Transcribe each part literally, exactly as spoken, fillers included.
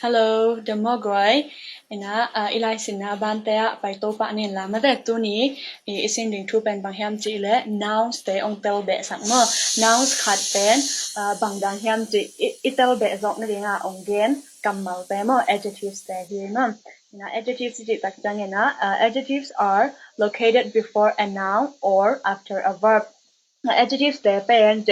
Hello, dam maw guai. Ina, uh, i lai sinna bante ah pai to pah ning la mate. Tuni i, i sin ding thu pen bang hiam cih leh nouns te ong tel beh sak maw. Nouns khat pen, uh, bang dan hiam cih i, i tel beh zawk nading a ong gen kammal te maw, adjectives te hi maw. Ina, adjectives i cih tak ciang ina, uh, adjectives are located before a noun or after a verb. Adjectives te pen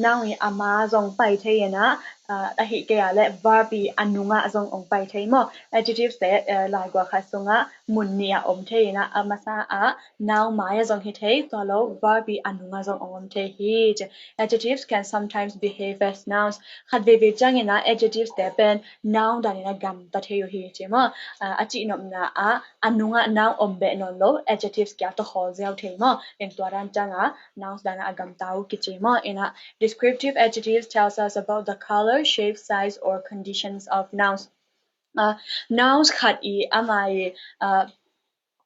noun i a ma zong pai thei ina, uh, ahih kei a leh verb i a nungah zong ong pai thei maw. Adjectives te, uh, laigua khat sungah mun nih a om thei ina, a masa ah noun mai a zong hi thei, tua lo verb i a nungah zong ong om thei hi. Adjectives can sometimes behave as nouns. Khat veivei ciang ina adjectives te pen noun dan ina gamta thei uh hi ci maw. Uh, a cihnopna ah a nungah noun om beh nawn lo adjectives kia tawh khawl ziau thei maw. In tua dan ciang a nouns dan a gamta uh kici maw. Ina, descriptive adjectives tells us about the color, shape, size, or conditions of nouns. Uh, nouns khat i ama i, uh,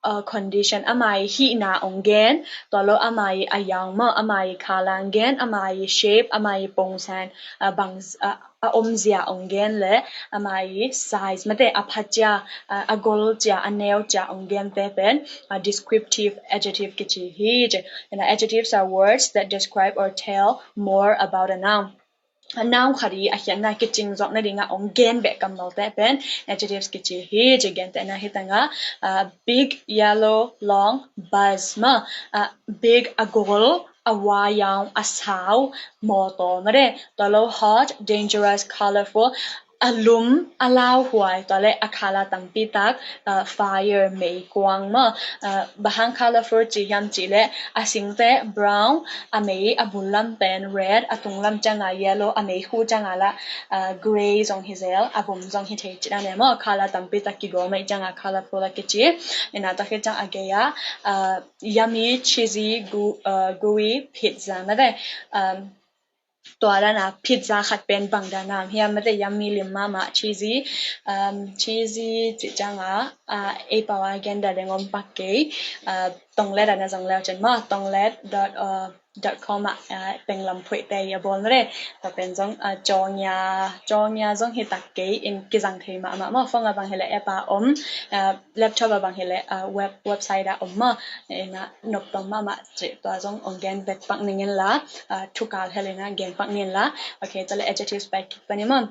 uh, condition, ama i hihna ong gen, tua lo ama i a yaung maw, ama i khala ong gen, ama i shape, ama i pongsan, uh, bang, uh, a omzia ong gen le ama i size mate, a pha cia, uh, a gol cia, a neu cia ong gen te pen, uh, descriptive adjective kici hi. Ina, adjectives are words that describe or tell more about a noun. A noun khat i a khiatna kicing zawk nading a ong gen beh kammal te pen adjectives kici hi. Ci gentehna hi tang a, uh, big yellow long bus maw. Uh, big a gol, a vaiang, a sau, mawtaw mate. Tua lo hot, dangerous, colorful, a lum, a lauhuai, tua le a khala tampi tak, uh, fire, meikuang maw. Uh, bang hang colorful ci hiam cih leh a singte brown, a mei, a bul lam pen red, a tung lam ciang a yellow, a meikhu ciang a la, uh, grey zong hi zel, a vom zong hi thei cih dan e maw. Khala tampi tak kigawm ahih ciang a colorful a kici. Ina, tua khit ciang a gei a, uh, yummy, cheesy, gu-, uh, gooey, pizza mate. Um, tua dan a pizza khat pen bang dan a hiam mate, yummy lim mahmah, cheesy, um, cheesy cih ciang a, uh, ei pau a gen dan deng om pak kei, uh, tonglet a na zong leu cin maw, tonglet dot, uh, dot com ah, uh, penglam phuih te i a bawl mate. Tua pen zong, uh, cawngya, cawngya zong hi tak kei in kizang thei mahmah maw. Phone a bang hi leh app a om, uh, laptop a bang hi leh, uh, web, website a om maw. Ina, nop tuam mahmah cih tua zong ong gen vet pak ning in la, uh, thukal hel ina gen pak ning in la. Okay, tua le adjectives pai kik pan i maw.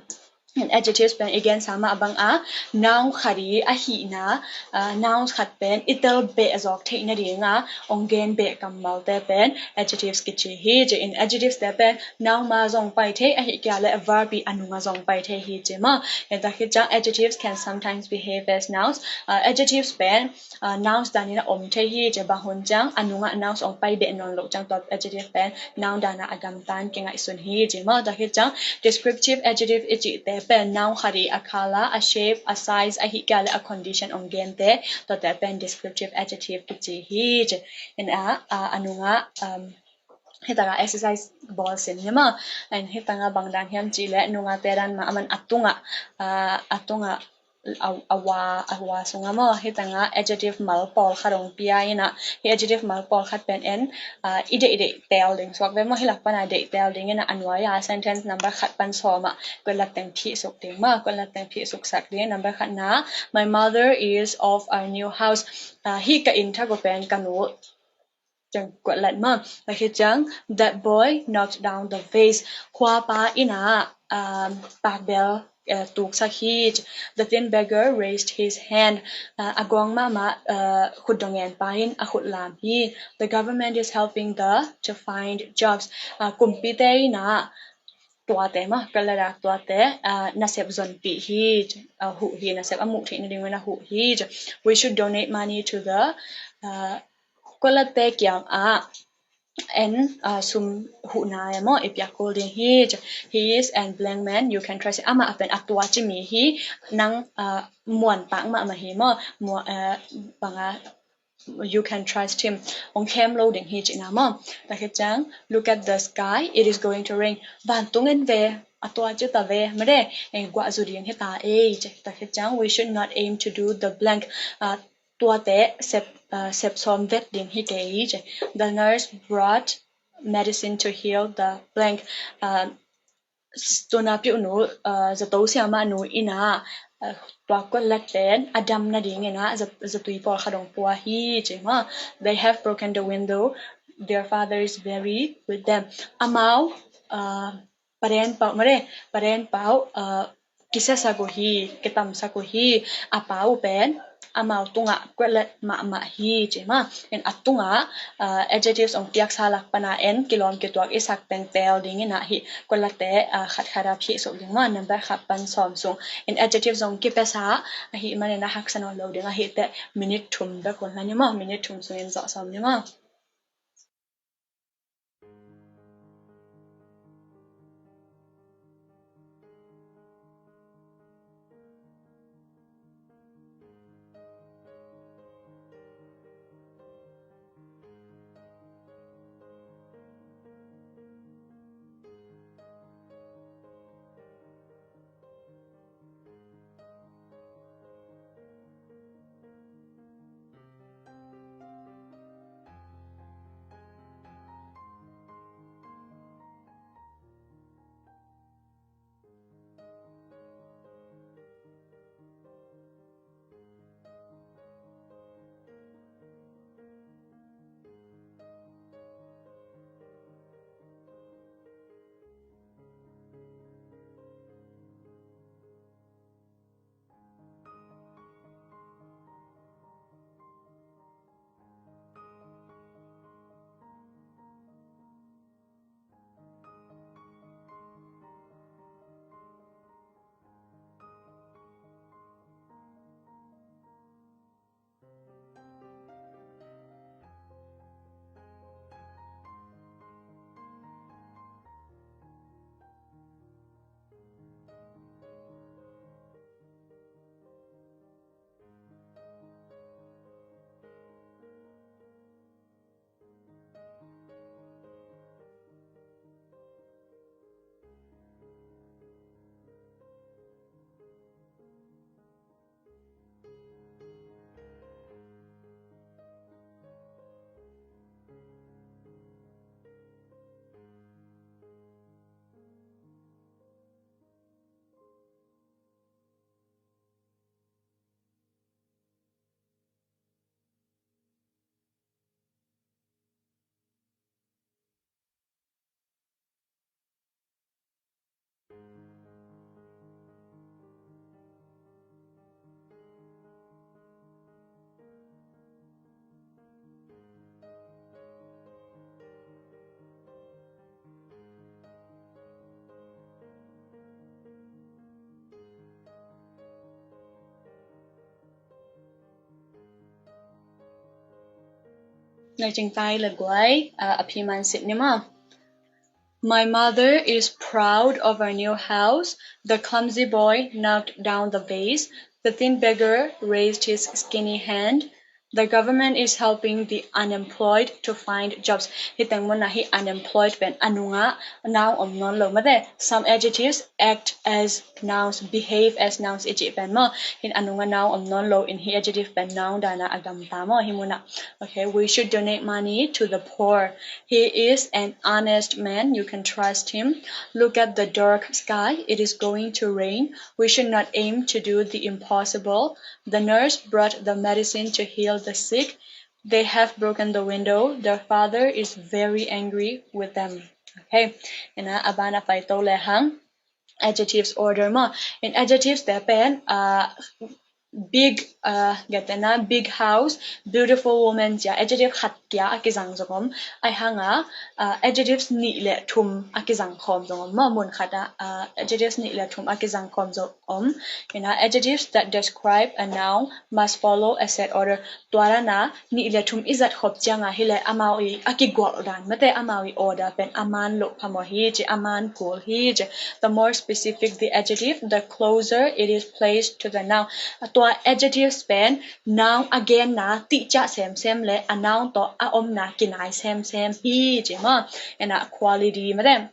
Adjectives pen i gensa mah bang a noun khat i a hihna, uh, nouns khat pen i tel beh zawk theih nading a ong gen beh kammal te pen adjectives kici hi. Ci in, adjectives te pen noun ma zong pai thei, ahih kei a leh verb i a nunga zong pai thei hi ci maw. Ina, tua khit ciang adjectives can sometimes behave as nouns. Uh, adjectives pen, uh, nouns dan in a om thei hi. Ci bang hun ciang a nungah nouns ong pai beh nawn loh ciang tua adjective pen noun dan a a gamta in kingaihsun hi ci maw. Tua khit ciang descriptive adjective i cihte pen noun khat i a khala, a shape, a size, ahih kei a leh a condition ong gente, tuate pen descriptive adjective kici hi ci. Ina, uh, a nungah, um, hi tak a exercise bawl sin hi maw. Ina, hi tak a bang dan hiam cih leh nungate dan mah a man a tungah, uh, a tungah a, a va, a va sung a maw, hi tak a adjective mal pawl khat ong pia ina, hi adjective mal pawl khat pen en, uh, i deih deih tel ding suak ve maw. Hi lak pan a deih tel ding ina, a nuai a sentence number khat pan sawm ah kualat teng phih suk ding maw, kualat teng phih suk sak ding. Number khatna, my mother is of our new house. Uh, hi ka inn thak uh pen ka nu ciang kualat maw. Tua khit ciang, that boy knocked down the vase. Khuapa ina, um, pakbel, uh, tuksak hi. The thin beggar raised his hand. Uh, a gawng mahmah, uh, khut dong ngen pa in a khut lam hi. The government is helping the to find jobs. Uh, kumpite ina tuate maw, kualat a tuate, uh, nasep zonpih hi. Uh, huh hi, nasep a muh theih nading un a huh hi. We should donate money to the, uh, kualatte kiangah en, uh, sum huhna e maw i piak kul ding hi. He is an blank man, you can trust him. Amah pen a tua ci mi hi, nang, uh, muan tak mahmah hi maw. Muan, uh, bang a, you can trust him. Ong khem lo ding hi cihna maw. Tua khit ciang, look at the sky, it is going to rain. Vantung en ve, a tua ci ta ve, made, eng guah zu ding hi ta ei. Tua khit ciang, we should not aim to do the blank. Uh, tuate sep, uh, sep sawm vet ding hi kei ci. The nurse brought medicine to heal the blank. Uh, tuna piuh nu, uh, zato siamah nu ina, Tua kualat pen a dam nadingin ah za, zatui pawlkhat hong pua hi ci maw. They have broken the window. Their father is very with them. Amau, uh, paren pau mare, paren pau, uh, kisiasak uh hi, kitamsak uh hi. A pau pen amau tungah kualat mahmah hi ci maw. In a tungah, uh, adjectives hong piaksa lak pana en kilawm kituak i sak pengpel dingin ah hih kualatte, uh, khat khat a phih suk ding maw. Number khat pan sawm sung in adjectives hong kipiasa ahih manin a haksa nawn lo ding ahih teh minute thum bek hun la ni maw. Minute thum sungin zawh sawm ni maw. Nai cing tai le guai, a, a phi man sit ni maw. My mother is proud of our new house. The clumsy boy knocked down the vase. The thin beggar raised his skinny hand. The government is helping the unemployed to find jobs. Hih teng munah hih unemployed pen a nungah noun om nawn lo mate. Some adjectives act as nouns, behave as nouns i cih pen maw. Hih a nungah noun om nawn lo in hih adjective pen noun dana a gamta maw hih munah. Okay, we should donate money to the poor. He is an honest man. You can trust him. Look at the dark sky. It is going to rain. We should not aim to do the impossible. The nurse brought the medicine to heal the sick. They have broken the window. Their father is very angry with them. Okay, ina a ban a pai to le hang. Adjectives order maw. In adjectives te pen, uh, big, uh, gentehna big house, beautiful woman cia adjective khat kia a kizang zong om. Ahi hanga, uh, adjectives nih le thum a kizang khawm zong om maw. Mun khatah, uh, adjectives nih le thum a kizang khawm zong om. Ina adjectives that describe a noun must follow a set order. Tua dana nih le thum i zat khop cianga hi le amau i a kigolh dan mate amau i order pen a man loh phamawh hi ci, a man kul hi ci. The more specific the adjective, the closer it is placed to the noun. Tua adjectives pen noun a genna tihciah semsem le a noun tawh a omna kinai semsem hi ci maw. Ina quality mate.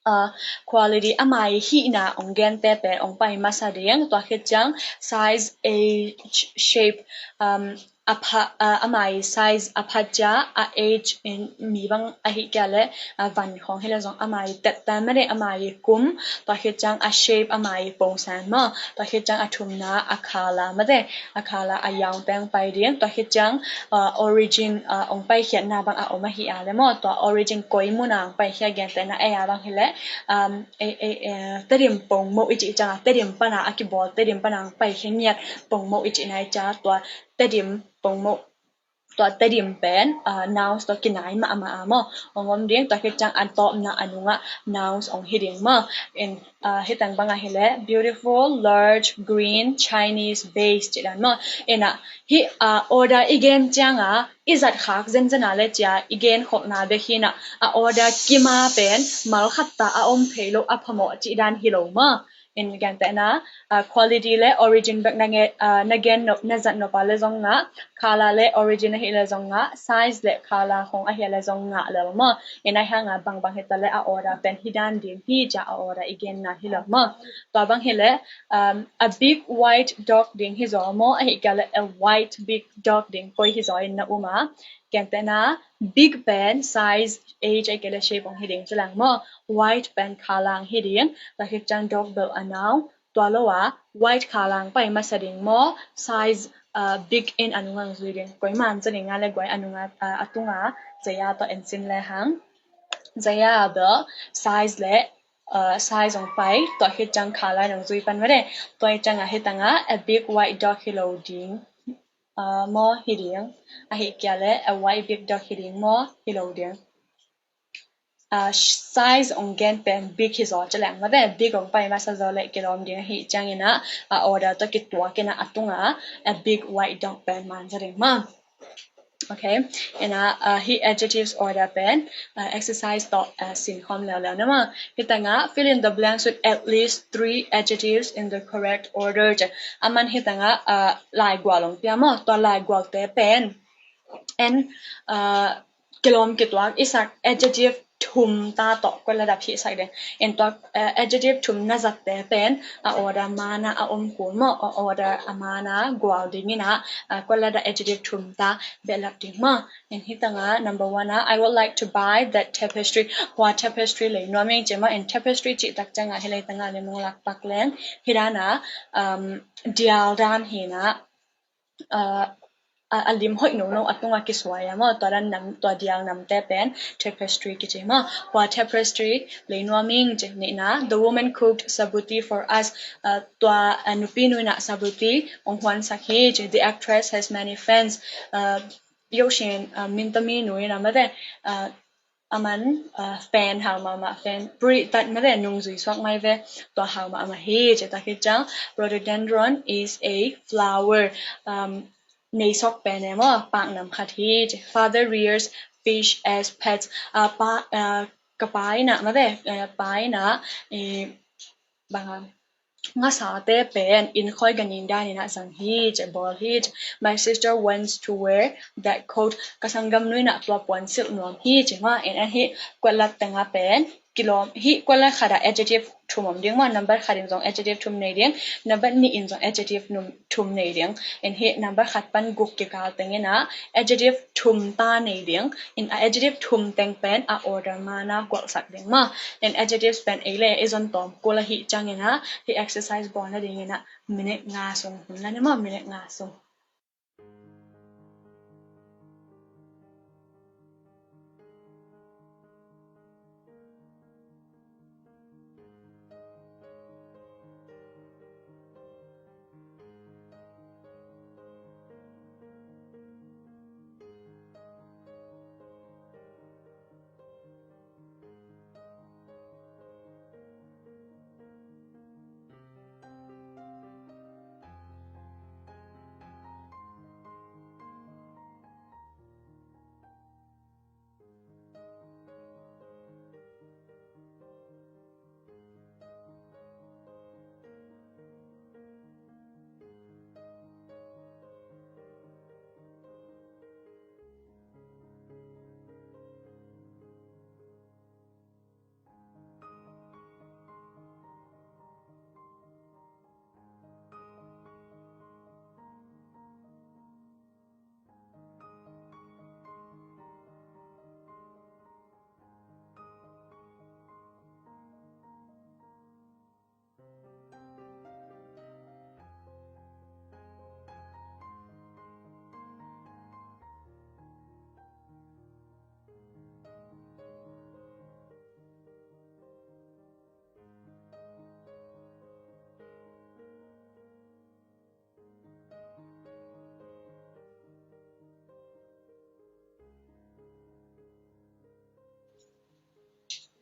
Uh, quality amai hihna ong gente pen ong pai masa ding. Tua khit ciang size, age, shape, um, a pha, a, ama i size a pha cia, a age in mi bang ahih kei leh, a, van khawng hi leh zong ama i tet tan mah ding, ama i kum, tua khit ciang a shape ama i pongsan maw, tua khit ciang a thumna a color mah ding, a color a yaung teng pai ding, tua khit ciang, a, origin, a, ong paikhiatna bang a om ahih a leh maw, tua origin koi mun a ong paikhiat, gentehna ei a bang hi leh, um, e, e, e, Tedim pongmoh i cih ciang a, Tedim pan a a kibawl, Tedim pan a ong paikhia ngiat pongmoh i cihna i cia, tua Tedim pongmoh, tua Tedim pen, ah, nouns tawh kinai mahmah a maw, ong om ding, tua khit ciang a tawpna a nungah nouns ong hi ding maw. In, ah, hi teng bang a hi leh, beautiful, large, green, Chinese, vase cih dan maw. In a, hih, ah, order i gen ciang a, i zat khak zenzen a leh cia, i gen khopna bek hi in a, a order kim a pen, mal khat ta a om phei lo, a phamawh cih dan hi lo maw. In gentehna, ah, quality leh origin bek na gen, ah, na gen nop, na zat nop a leh zong ngah, color leh origin ahih leh zong ngah, size leh color khawng ahih leh zong ngah lel maw. In a hang a bangbang hi ta leh a order pen hi dan ding hi cia a order i genna hi lel maw. Tua bang hi leh, um, a big white dog ding hi zaw maw, ahih kei leh a white big dog ding koi hi zaw in na um a. Gentehna, big pen size age ahih kei leh shape ong hi ding ci leng maw. White pen color hi ding, tua khit ciang dog bel a noun, tua lo a, white color pai masa ding maw, size, uh, big in a nungah zui ding. Koi man ci ding a leh guai a nungah, uh, a tunga, zaya tawh en sin lehang. Zaya bel size leh, uh, size ong pai, tua khit ciang color ong zui pan mah ding. Tua hi ciang a hi teng a, a big white dog hi lo ding. Uh, maw hi ding. Ahih kei leh a white big dog hi ding maw hi lo ding. Ah, size ong gen pen big hi zaw ci leng mah ding, big ong pai masa zaw leh kilawm ding ahih ciangin a, a order tawh kituak in a, a tunga a big white dog pen man zaw ding maw. Okay, in a, ah, hih adjectives order pen, ah, exercise tawh, ah, sin khawm leuleu na maw. Hi teng a, fill in the blanks with at least three adjectives in the correct order ci. A man hi teng a, ah, laigual ong pia maw, tua laigualte pen en, ah, kilawm kituak i sak adjective thum ta tawh kua lada phih sak ding. En tua, eh, adjective thum na zatte pen a order man a a om kul maw, a order a man a gual ding in a, ah, kua lada adjective thum ta behlap ding maw. En hi teng a number one a, I would like to buy that tapestry. Hua tapestry lei nuam ing ci maw. En tapestry cih tak ciang a hi lei teng a lei mong lak pak leng hi dan a, um, dial dan hi in a, ah, a, a lim hoih nono a tunga kisuai a maw, tua dan nam, tua dial namte pen tapestry kici maw. Hua tapestry lei nuam ing ci. Nihna, the woman cooked sabuti for us. Ah, tua, ah, nupi nu in a sabuti ong huansak hi ci. The actress has many fans. Ah, Yokshin, ah, Mintami nu in a mate, ah, a man, ah, fan hau mahmah, fan puri tat mate, nungzui suak mai ve, tua hau mahmah hi ci. Tua khit ciang, rhododendron is a flower. Um, nei sok pen e maw, pak nam khat hi ci. Father rears fish as pets. Ah, pa, ah, ka pa in a mate, eh, pa in a, eh, bang a, ngasate pen inn khoi ganhing dan in a zang hi ci, bawl hi ci. My sister wants to wear that coat. Ka sanggam nu in a tua puansilh nuam hi ci maw. En en hih kualat teng a pen kilawm, hih kualat khat a adjective thum om ding maw, number khat in zong adjective thum nei ding, number nih in zong adjective num, thum nei ding. En hih number khat pan guk kikal teng in a adjective thum ta nei ding. En a adjective thum teng pen a order man a gualhsak ding maw. En adjectives pen ei le ei zon tawm kul ahih ciangin a, hih exercise bawl nading in a minute nga sung hun la ni maw, minute nga sung.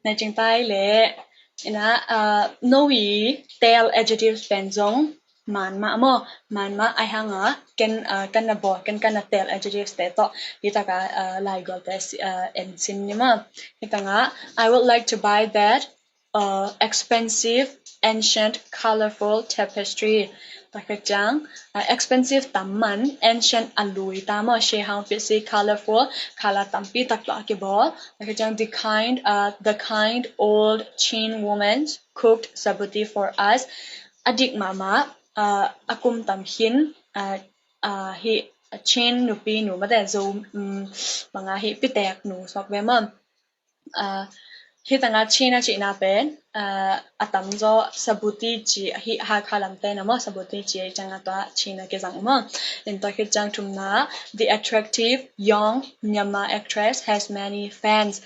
Na cingtai le ina, uh, no i tel adjectives pen zong man mah maw, man mah ai hanga ken, uh, kan na bawl, ken kan na tel adjectives te tawh hi taka, uh, lai gual te si, uh, en sin ni maw. Hi tanga, I would like to buy that uh, expensive, ancient, colorful tapestry. Takhe ciang, uh, expensive tam man, ancient a lui ta maw, she hang pisi, colorful, color tampi tak tawh a kibawl. Takhe ciang, the kind, uh, the kind old Chin woman cooked sabuti for us. A dik mahmah, uh, a kum tam khin, uh, uh, hi Chin nupi nu mate Zo, um, manga hi pitek nu sawk ve maw. Uh, hi tanga Chin a cihna pen, uh, a tamzaw sabuti ci hi Hakha lamte na maw, sabuti ci hi cianga tua Chin a kizang maw. In tua khit ciang thumna, the attractive young Myanmar actress has many fans.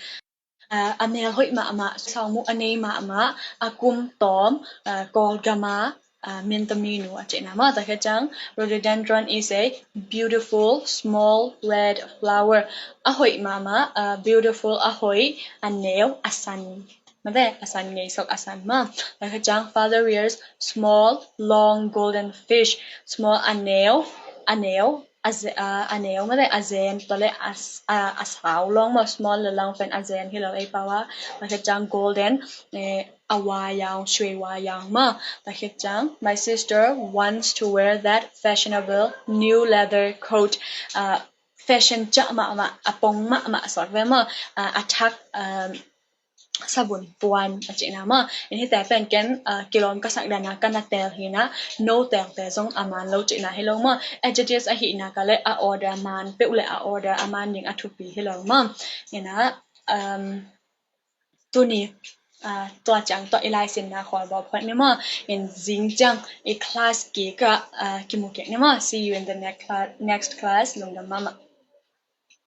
Uh, a mel hoih mahmah, sawngmuh a nei mahmah, a kum tawm, uh, Kawlgama, uh, Myanmar nu a cihna maw. Takhe ciang, rhododendron is a beautiful small red flower. A hoih mahmah, uh, beautiful a hoih, a neu a san. Mate, a san ngei sawk a san maw. Takhe ciang, father rears small long golden fish. Small a neu, a neu, a, ze, uh, a neu mate, a zen tawh le a, a, a sau long maw, small le long pen a zen hi lo ei pau a. Takhe ciang golden, eh, a wayang, shui wayang maw. Takhe ciang, my sister wants to wear that fashionable new leather coat. Uh, fashion ciah mahmah, a pong mahmah sawk ve maw. Uh, a thak, um, sabun puan a cihna maw. In hite pen ken, uh, kilawm ka sak dana ka na tel hina, no telte zong a man lo cihna hi lo maw. Adjectives ahihna ka le a order a man peuh le a order a man ding a thupi hi lo maw. Ina, um, tuni, uh, tua ciang tawh i laisinna khawl bawl phot ni maw. In zing ciang i class kik ah, uh, kimu kik ni maw. See you in the next cla-, next class. Lungdam mahmah.